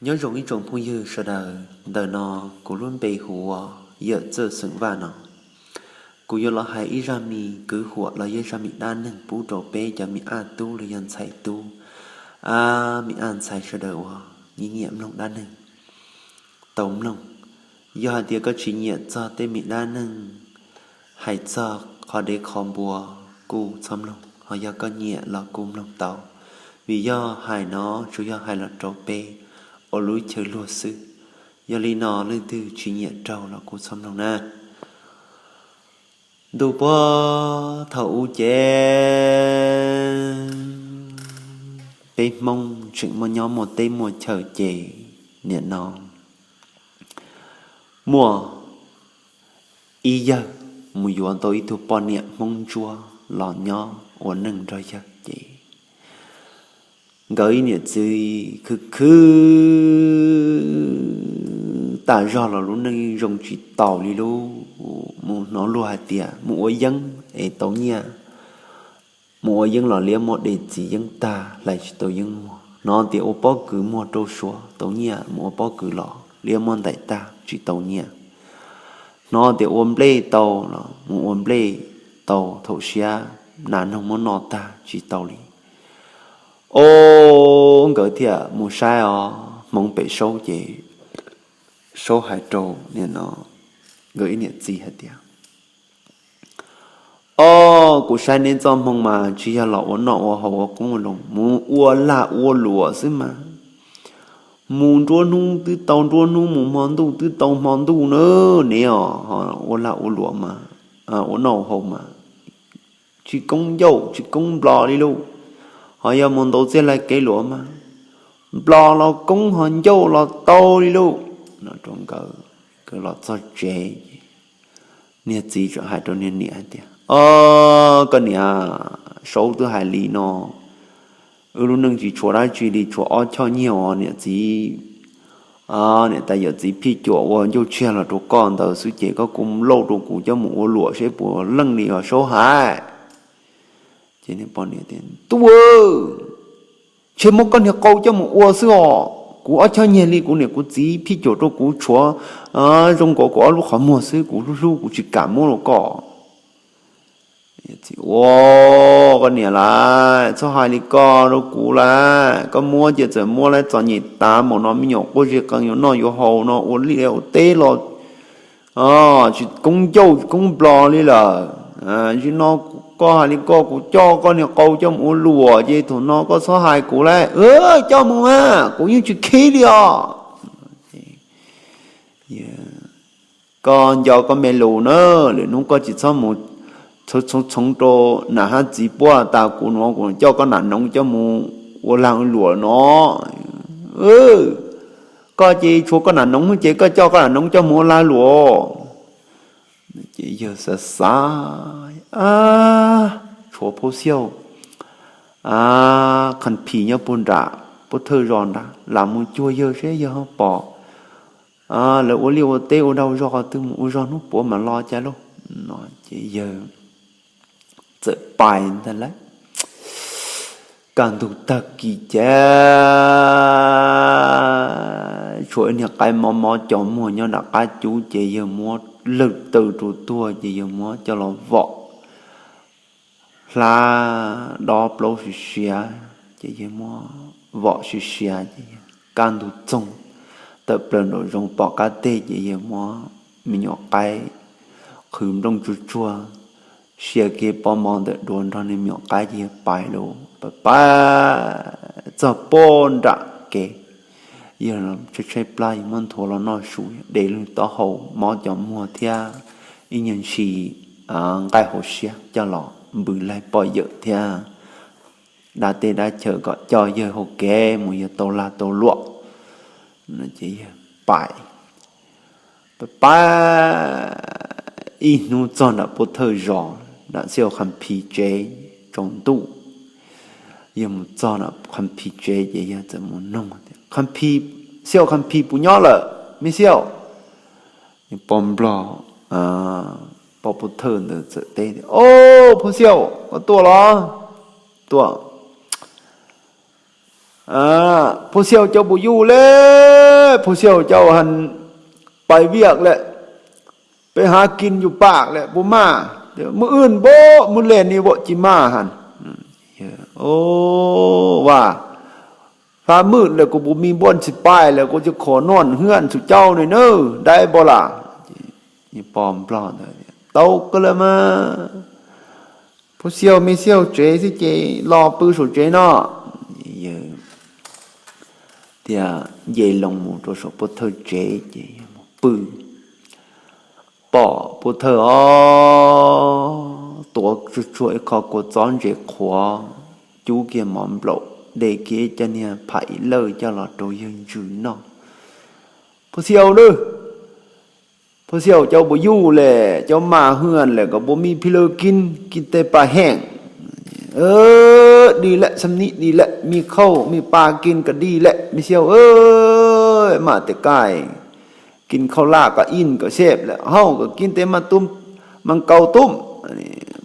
Nyob zoo ib tsoom phooj ywg sawv daws, ntawm no kuv lub npe hu ua Yawm Txawj xeem Vaj no. Kuv yuav los hais ib zaj me kwv huam los yog zaj me dab neeg pub rau peb cov me aj tub los yog ntxhais tub, a, me aj ntxhais sawv daws uas nyiam nyiam mloog dab neeg tau mloog. Yog hais tias koj tsis nyiam txog tej me dab neeg hais txog qhov dev qhov npua kuj txhob mloog, ho yog koj nyiam los kuj mloog tau, vim yog hais no tsuas yog hais los rau peb ua lub chaw luag xwb. Yog li no leej twg tsis nyiam raug los kuj txhob mloog na. Ntu puag thaum ub ces peb Hmoob tseem muaj nyob muaj teb muaj chaw ces nim no muaj ib yawg mus yuav tau ib tug poj niam Hmoob Ntsuab los nyob ua neej nrog yawg ces nkawd ib niam txiv khwv khwv tas zog los lub neej zoo tsis taus li lub. Mus hnov luag hais tias mus ua yeeb es tau nyiaj, mus ua yeeb los liab muab de txiv yeeb tag hlais tsis tau yeeb muag. Hnov tias ua pob kws muag rau suav tau nyiaj, mus ua pob kws los liab muab ntais tag tsis tau nyiaj. Hnov tias ua nplej tau los mus ua nplej tau thaum siab nas noog muab noj tag tsis tau li. Ob nkawd thiaj mus saib os, hmoov pem saub ces saub hais rau nim no nkawd ib niam txiv hais tias, ob, kuv saib neb txoj hmoo mas tsis yog los ua noj ua haus ua qoob ua loo, mus ua lag ua luam xwb mas. Mus nruab hnub twb tau nruab hnub, mus hmo ntuj twb tau hmo ntuj na. Neb os, ua lag ua luam mas, ua noj ua haus mas tsis koob ncauj tsis koob nplo li lauj. Ho yog mus ntaus txiaj laij kev luam mas nplo los koob ho ncauj los tau li lauj. No rau nkawd, nkawd los txog tsev, niag txiv txawm hais rau niag niam hais tias, ob, koj niam, saub twb hais li no, wb lub neej tsis tshuav dab tsi li, tshuav ob choj nyiaj uas niam txiv, niam tais yawm txiv phij cuam ua ncauj tshiab los rau koj ntawd xwb ces koj kuj lauj rau kuv coj mus ua luam seb puas leej li os saub hais. Ces niag poj niam tias, tub, ntshe muab koj niag qau coj mus ua xwb os, kuv ob choj nyiaj li kuv niam kuv txiv phij cuam rau kuv tshuav zoo nkaus kuv ob lub qhov muag xwb, kuv hlub hlub kuv tsis kam muab rau koj. Ua, koj niam lauj, txhob hais li koj rau kuv lauj, koj muab ces txawm muab lauj, txom nyem tas npaum no me nyuam quaj zig qees yuav noj yuav haus no ua liaj ua teb los tsis koob ncauj tsis koob nplo li lawm. Zaum no koj hais li koj, kuv coj koj niag qau coj mus ua luam ces thaum no koj txhob hais kuv lauj, coj mus mas kuv yeej tsis khib li os. Koj nco koj me lus na, lwm hnub koj tsis txhob mus txhoov txhoov rau nam hab txiv puab tas kuv no kuv coj koj nam noov coj mus ua lag ua luam no. Koj ces tshuav koj nam noov ces koj coj koj nam noov coj mus ua lag luam. Ces yawg xav xav, tshuav phauj Xiauj, Khas Phis nyob puag nram Pub Thawj zos nrad, lam mus cuag yawg seb yawg ho pom lawv ua liaj ua teb ua dau zog qhov twg, mus ua zog hnub puav mam los cas lauj. No ces yawg txawm pais ntag lauj. Kaj ntug tag kis ces tshuav ib niag qaib mob mob cov muag nyob nram qab cub ces yawg muab lawg taw rau tuag ces yawg muab coj los vom hlab dob plaub siav siav ces yawg muab vom siav siav ces yawg kaj ntug txoog tawm plaws nraum zoov pom qab teg ces yawg muab me nyuam qaib qhwv nplooj tsuag tsuag sia kiag pob mov ntawm duav nrog niag me nyuam qaib ces yawg pais lauj. Pais pais txog puag nram kev, yawg tshaib tshaib plab, yawg muab nthuav los noj su, de lug taub hau mob cov muag thiab ib nyuag ntshis nqaij hauv siab coj los npws laig poj yawm thiab dab teb dab chaw kom coj yawg hau kev mus yawg tau lag tau luam. Ces yawg pais, pais pais ib hnub txog nram Pub Thawj zos, nram Xiauj Khas Phis tsev tsaus ntuj. Yawg mus txog nram Khas Phis tsev ces yawg txawm mus noog tias, Khas Phis, Xiauj Khas Phis puas nyob lawm me Xiauj? Poj nplog poj Pub Thawj ntawd txawm teb tias, Au, phauj Xiauj, koj tuaj los? Tuaj. Phauj Xiauj cov puas yuj le? Phuv Xiaus cau has pais viaj lawm, peb hav kis yus pam lawm puas maj? Muaj wb npaum muaj le ni vam tsis maj has. Ua, hla mwj lawm kuv puas mi npuaj tsis pais lawm, kuv cov khuam noj hwj txhua cau ne na, dai npaum las. Pog Nplog tau kawg lawm mas, Phuv Xiaus me Xiaus tsev xwb ces los pw saum tsev no. Yawg thiaj nce loo mus rau saum Pov Thawj tsev ces yawg mus pw, pom Pov Thawj os, tuav tsuag tsuag ib qho kua txob ntses qhuav, cub kiag mov nplaum, de kiag cov niag pham ib lawj coj los rau yawg ntsws noj. Phuv Xiaus na, Phuv Xiaus cau puas yuj lawm, cau mas hwj lawm, koj puas mi phi lawv kis, kis tej pa heej. Dig lawm, xam ni dig lawm, mi khauj mi pa kis koj dig lawm me Xiaus, maj tes kaij, kis khauj laj koj ib koj xeb lawm, hauj koj kis tej mas tub, mas nkaus tub,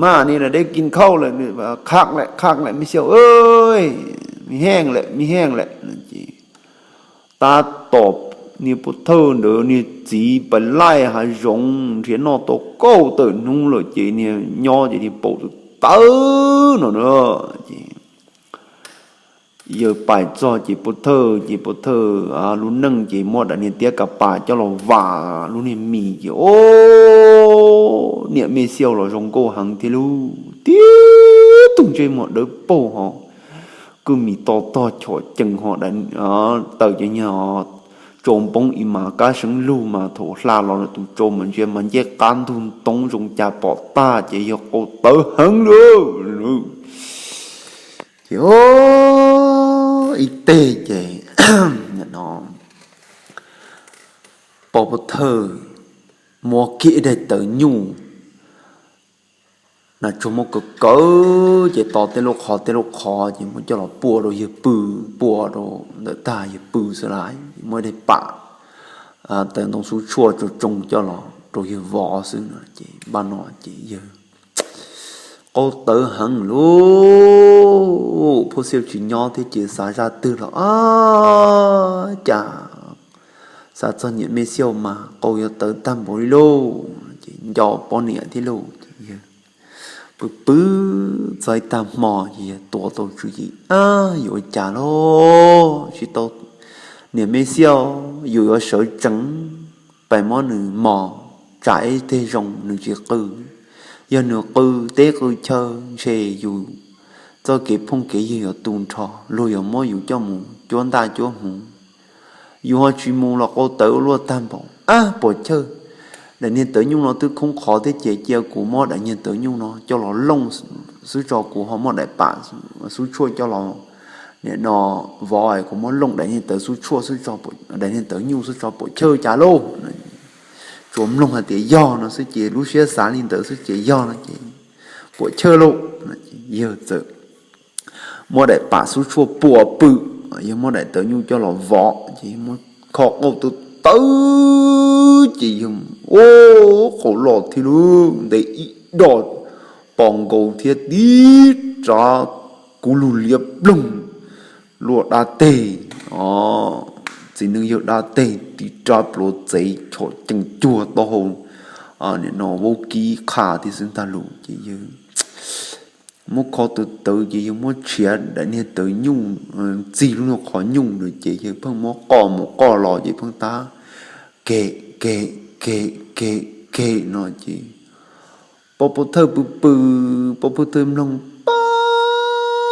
maj ni los de kis khauj lawm, qhaj lawm qhaj lawm me Xiaus, mi heej lawm mi heej lawm. Tab tom niag Pov Thawj ntawd niag txiv pais laij hav zoov nrhiav noj tau kaum tawm hnub lawm ces niag nyob ces niag paum tawv tawv no na. Ces yawg pais txog ces Pov Thawj ces Pov Thawj lub neej ces muab daim niag tiab ka pas coj los vam lub niag mis ces o, niam me Xiaus los zoo nkauj heev thiab lauj, tib tug ntsej muag dawb paug ho kwj mis to tog chom cees ho, taws cov nyuag tsau npoob ib mas kab seev lug mas thaum hla los tus tsau mas ntsia mas ncej qab ntug ntoo zoo cas pom tag ces yawg qau tawv heev lauj. Ces ib teg ces Pov Pov Thawj muab kiag ib daim tawv nyuj nas tsuag muab kaw kaw ces tos tej lub qhov tej lub qhov ces muab coj los pua rau yawg pw, pua rau ntawm tag yawg pw xwb las, muab ib daim pam tawv ntoo xub tshuaj tsoo tsoo coj los rau yawg vov xwb no ces npaj no ces yawg qau tawv heev lauj. Phuv Xiaus tsis nyob thiab ces xav zaj twg los ab cas xav txog niam me Xiaus mas qau yuav tawv tag npaum li lauj. Ces nco poj niam thiab lauj ces yawg pw pw txog ib tag hmo ces yawg tuav tau tswv yim, ab yuav ua cas lauj, tsis tau, niam me Xiaus yus yuav sawv tsees pais muab nws mos, tsam ib teg zoo nws tsis qw. Yog nws qw teb qw chaw ntshe yus txoj kev phooj kev ywg yuav tu nrho, luag yuav muab yus coj mus cuab ntaj cuab hmuv, yus ho tsis mus los qau tawv ua luaj tag npaum. Ab puas chawj, daim niag tawv nyuj no twb khoob qhov thiab ces cia kuv muab daim niag tawv nyuj no coj los looj xwb tso, kuv ho muab daim pam xub tshuaj coj los nim no vov, kuv muab looj daim niag tawv xub tshuaj xwb, daim niag tawv nyuj xwb tso puas chawj cas lauj. Tsuas mloog hais tias yog no xwb ces lub siab xav li ntawd xwb ces yog no ces puas chawj lauj. Yawg txawm muab daim pam xub tshuaj pua pw, yawg muab daim tawv nyuj coj los vov ces muab kho qau tawv tawv ces yawg ua qau loj thiab lauj, ntev ib do pos nkaus thiab tib rab kub lug liab ploog luaj dab teg, txiv neej yawg dab teg tib rab pluav txev chom cees cuag taub hau nim no vaub kib qha thiab xwb ntag lauj. Ces yawg muab kho tawv tawv ces yawg muab tshiav daim niag tawv nyuj, txig lub nyuag qhov nyuj ntawd ces yawg pheej muab qoj mus qoj los ces pheej tab ke ke ke ke ke no ces pog pub thawj pw pw, pog pub thawj mloog pab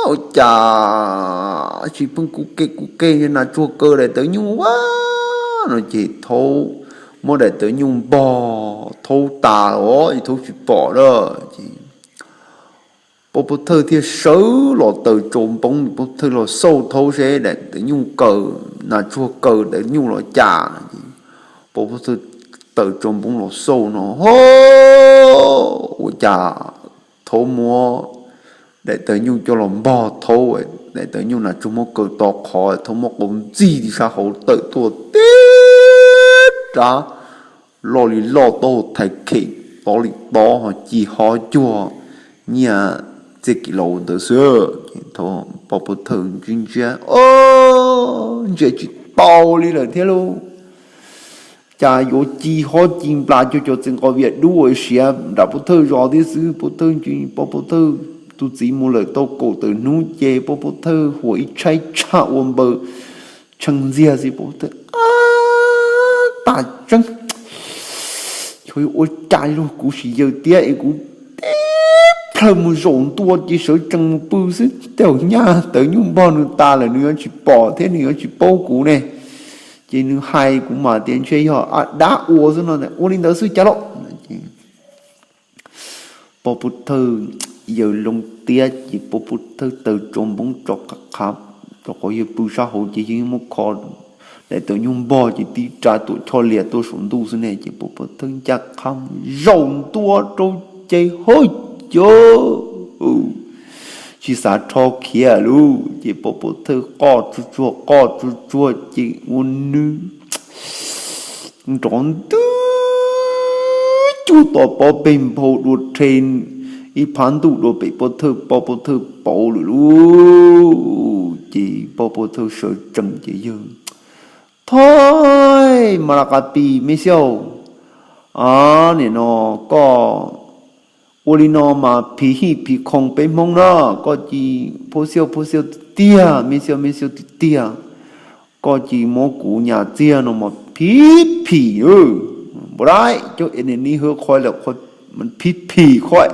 ua cas tsis pheej kuv ke kuv ke nas tsuag kaw daim tawv nyuj ua no ces thaub muab daim tawv nyuj npog thaub tas los thaub tsis pom lawm ces pog pub thawj thiaj sawv los taws tsaus npoo, pog pub thawj los xauj thaub seb daim tawv nyuj kaw, nas tsuag kaw daim nyuj los cas. Pog pub thawj taws tsaus npoo los xauj no ho ua cas thaub muab daim tawv nyuj coj los npog thaub, daim tawv nyuj nas tsuag muab kaw to qhov, thaub muab qau ntxig tim sab hauv tawm tuaj tib rab loj li loj taub hau thaiv khem tob li tob ho ci ho cuag nyiaj txiaj kim laus ntawd xwb. Pog pub thawj ntsia ntsia, o, ntsia tsis tau li lawm thiab lauj. cas yuav ci hob ci nplas cuag cov txiv nqos vias dub uas siav nram pov thawj zos thiab xwb. Pov thawj ntsis, pov pov thawj tus txiv mus lawm tau kaum tawm hnub ces pov pov thawj huam ib tshaib tshaj ua npaws tshee ntxiag xwb. Pov pov thawj, tas tseeb, yog ua cas li los kuv sim yawm tiab es kuv tib plhaw mus zaum ntua ces sawv tsees mus pw xwb. Tej zaum nyaj tawv nyuj npog nws tas lawm nws yuav tsis pom thiab nws yuav tsis paub kuv ne. Ces nws hais kuv mas tias ntshe yog dab ua xwb no, ua li ntawd xwb cas los. Pov pov thawj yawm loo tiab ces pov pov thawj taws tso npoob tso qab qab, rau qhov yawg pw sab hauv ces yawg muab kho daim tawv nyuj npog ces tib ras tuam choj lias tuaj saum ntuj xwb ne. Ces pov pov thawj ncaj qha zaum ntua rau ces hawj, cov tsis xav rho khiav lauj. Ces pov pov thawj qoj tsuag tsuag qoj tsuag tsuag ces ua nws nrov ntws cuag tom pov peg nphau dua rhe ib phab ntuj dua pem pov pov thawj, pov pov thawj pauv lawm lauj. Ces pov pov thawj sawv tsees ces yawg, thov mas laj qas pis me xiauj, nim no koj ua li no mas phim hij phim khoom peb Hmoob na, koj cia li phuj xiauj phuj xiauj tiag tiag, me xiauj me xiauj tiag tiag, koj cia li muab kuv nyas txiag no mas phim phim, npua dai cov enemies hwb qhov lawm, phim phim qhov,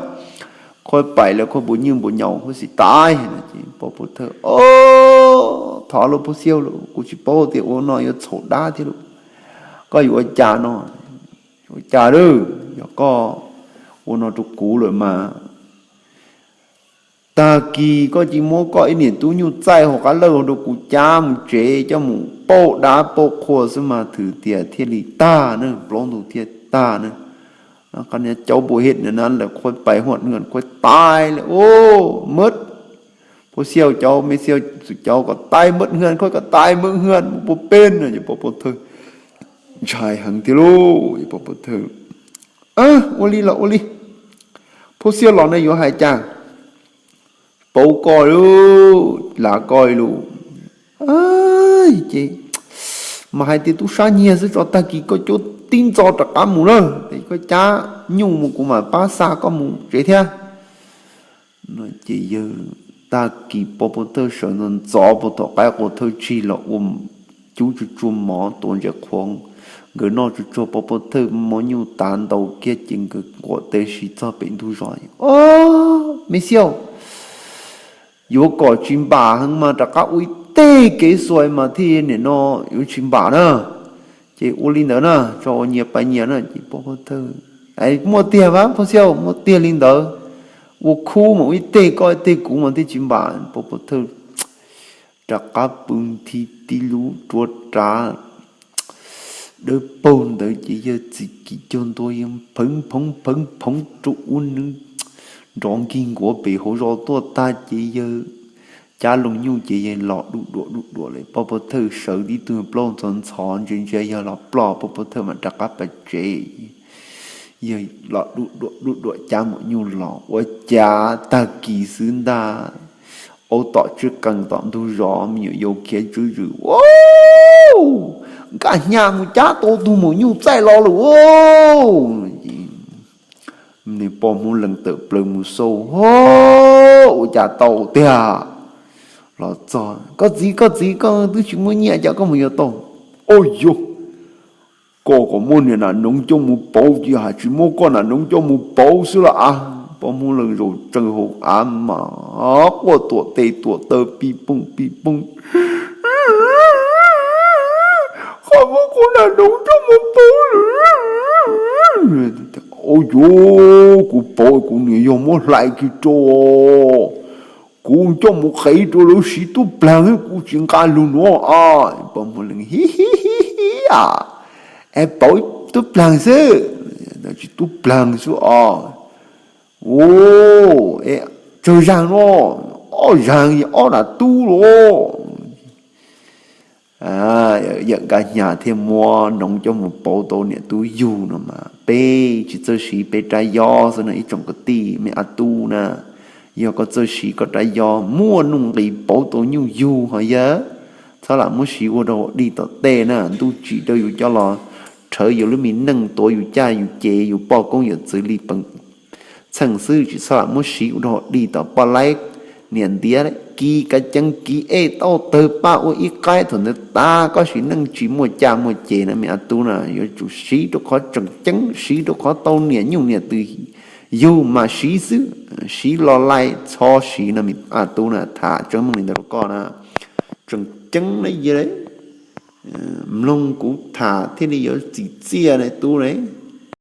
qhov pais lawm qhov npuas nyiaj npuas nyaus huv xim tas no. Ces pov pov thawj, thov lauj phuj xiauj lauj, kuv tsis paub tias ua no yuav txhaum dab thiab lauj, koj yuav ua cas no, ua cas lauj, yog koj ua no rau kuv lawm mas tag kis koj cia li muab koj ib niam tub nyuj txaij hauv qab lawj rau kuv cab mus tsev coj mus pauj dab pauj qhua xwb mas thwm tias thiaj li tag na, plaub ntug thiaj tag na. Qhov niag cauv npua hiab na lawm qhuav pais huam nws qhuav tais lawm, mab phuj xiauj cauv me xiauj txwm cauv kom tais mab hwj, koj kom tais mab hwj mus puas peb no. Ces pov pov thawj ntshai heev tiag lauj. Ces pov pov thawj, ua li los ua li, phuj xiauj los no yuav hais cas, pauv koj lauj, lav koj lauj. Ces mas hais tias tub sab nyiag xwb tso, tag kis koj cuab tib ntxov rov qab mus lawm, koj cab nyuj mus kuv mam pab xa koj mus tsev thiab. Ces yawg tag kis pov pov thawj sawv ntxov ntxov puag thaum qaib qua thawj tsig los ua cub tsuag tsuag mov tuav ntses qhuav, nkawd noj tsuag tsuag pov pov thawj mov nyuj tav ntau kiag ces nkawd nquam tes siv txog pem ntug zos. Ob, me xiauj, yuav kom tsis npam heev mas rov qab ua ib teg kev xuas mas thiaj nim no yuav tsis npam na. Ces ua li ntawd na, tso ua nyias pais nyias na. Ces pov pov thawj, muaj tiag mas phuj xiauj, muaj tiag li ntawd, ua khub mas ua ib teg koj ib teg kuv mas thiaj tsis npam. Pov pov thawj rov qab pw nthi tib lub ruav rav dawb paug ntawd ces yawg txiv kis cag ntua yawg pheev phoov pheev phoov rau ua nws nrov nkig nkuav pem hauv zos tuaj tag ces yawg cab loo nyuj ces yawg los duj duam duj duam lawm. Pov pov thawj sawv tib tug plaub ntxhov ntxhov ntsia ntsia yawg los ploj, pov pov thawj mam rov qab pais tsev. Yawg los duj duam duj duam cab maum nyuj los ua cas tag kis xwb ntag, aub tom tsib qees tom ntug zos me nyuam yaus khiav tswv zwm, Nkaj Hnyav mus cab tau tug maum nyuj txaij los lawm. Nws poj Hmoob Lees tawm plaws mus xauj, Ua cas tau tiag? Los txog, Koj txiv, koj txiv, koj twb tsis muaj nyiaj cas koj mus yuav tau? Au yog, koj kom muab niag nas noov coj mus pauv ces hais tsis muab koj nas noov coj mus pauv xwb los as. Poj Hmoob Lees zaum tsees hauv av mas quaj tuam tes tuam taw pij pooj pij pooj, Koj muab kuv nas noov coj mus pauv lawm. Au yog, kuv pauv kuv niam yog muab hlais kiag rau, kuv coj mus qev rau lawv siv tub plag, kuv tsis nqa lug nuav. Poj Hmoob Lees, Hi hi hi hi, es pauv tub plag xwb, tsis tub plag xwb os. Tsawg zaag no? Ob zaag, ob nas tub los. Yawm Nkaj Hnyav thiaj muab noov coj mus pauv tau niam tub yug no mas peb tsis txawj siv peb rab yob xwb no ib tsoom kwv tij me ab tub na. Yog koj txawj siv koj rab yob muaj nuj nqis pauv tau nyuj yug ho yawg, txhob lam muab siv ua rau dig tom tej na, ntuj tsim rau yus coj los rhawv yus lub me neej, tuav yus caj yus ces, yus poj koob yawm txwv li peem txheej xwb, tsis txhob lam muab siv ua rau dig tom poj laib niam ntiav. Kiv kav ceev kiv ej tau tawg paj ua ib qaib, thaum ntawd tas koj sim neej tsis muaj caj muaj ces na me a tub na. Yuav tsum siv rau qhov tseem ceeb, siv rau qhov tau niam nyuj niam twm yug mas siv xwb, siv los lais txhob siv no me a tub na. Tham tseeb meej li ntawd rau koj na, tseem ceeb na. Mloog kuv tham thiaj li yuav txim txiaj na tub na.